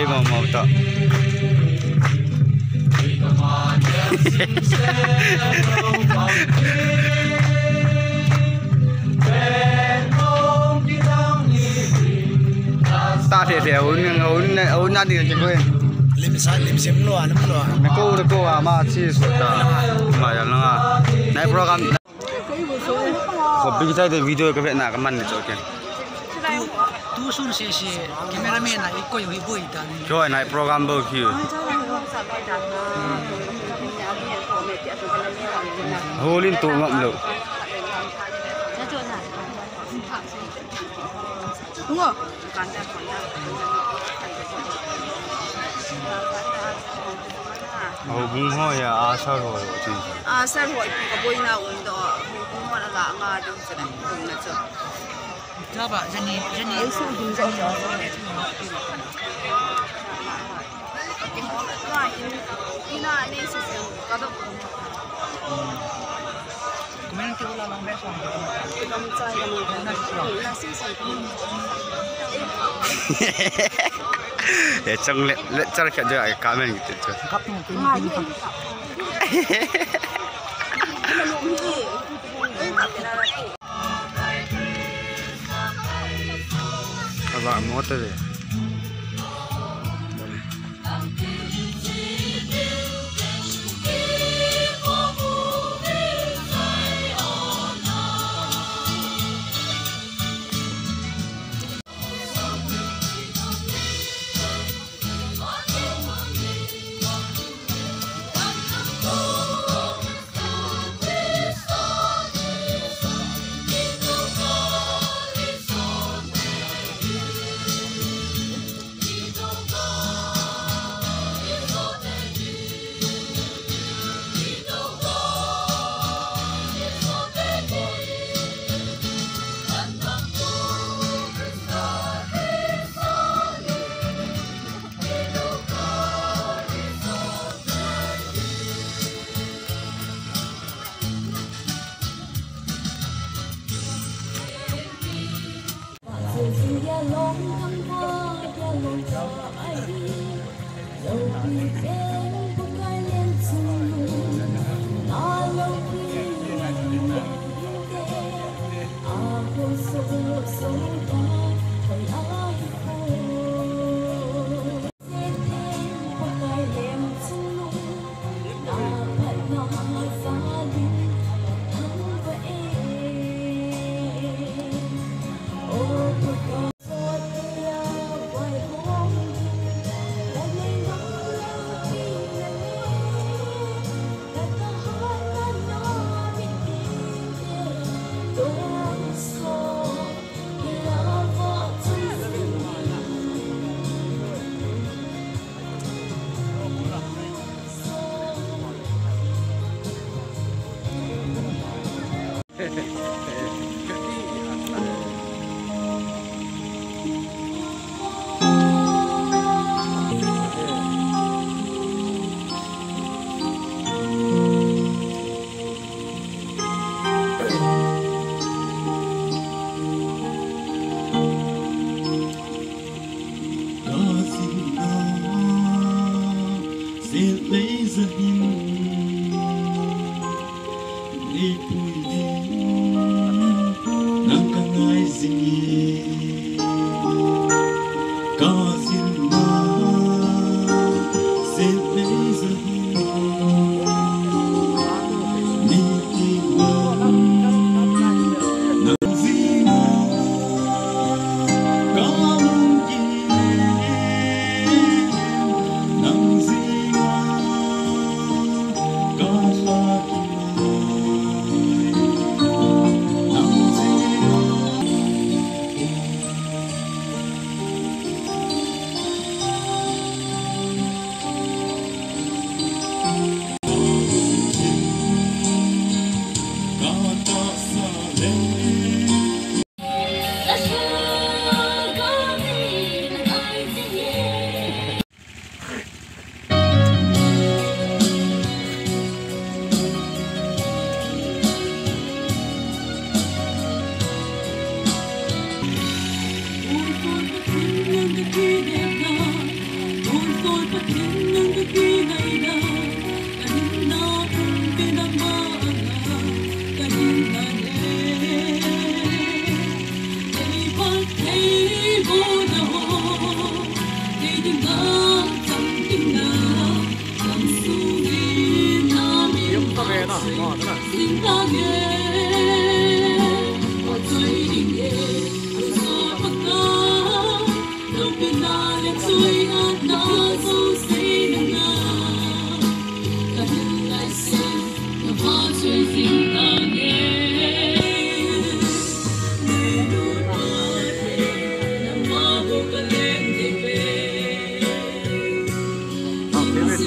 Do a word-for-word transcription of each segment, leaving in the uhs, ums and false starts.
Mau mau ta. Ta the the, un, un, un na ding ke ko. Lim sa, lim sim lo, lim lo. Ko ko ama chi su ta. Ma ya na. Nai program. Ko big tai de video ka ve na ka man ni cho ke. Tu, tu sun se se cameraman na i ko yo i boi ta ni. Cho nai program bo ki. Holin tu ngam lo. Ngo. Ho bung ho ya, a sar ho ya, ti. A sar ho, ipi ka boina um do, ho bung ho na la nga ding chu na, bung na chu. Cha ba, jani, jani. Ai sa ding jo jo. Ki ho na, ina, ina, ni si si, ka do. Ye chang le, le char kya jo ai comment kiti chu. Aba mo te ve.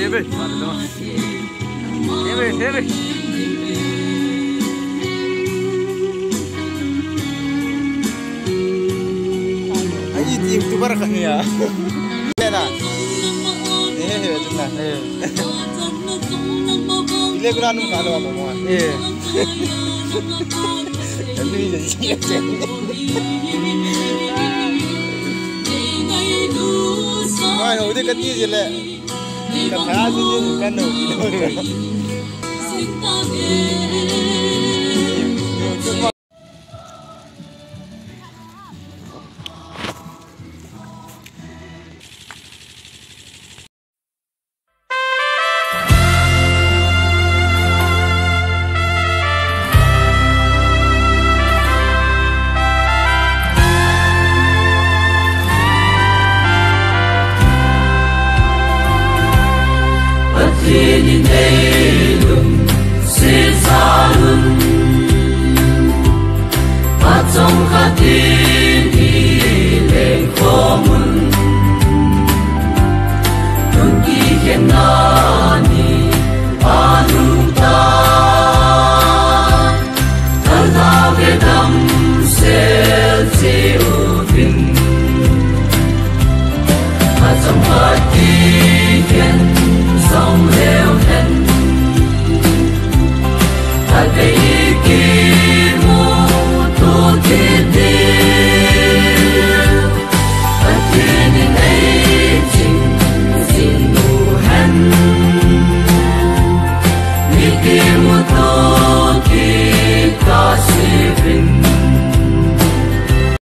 Sebe, sebe. Sebe, sebe. Ai, iti YouTuber khat ni a. Tena. Eh, eh, tena. Eh. Ile kula num kalo mo mo. Eh. Ani je je. Ai, ho de kati je le. Ka tha ji ni ka no.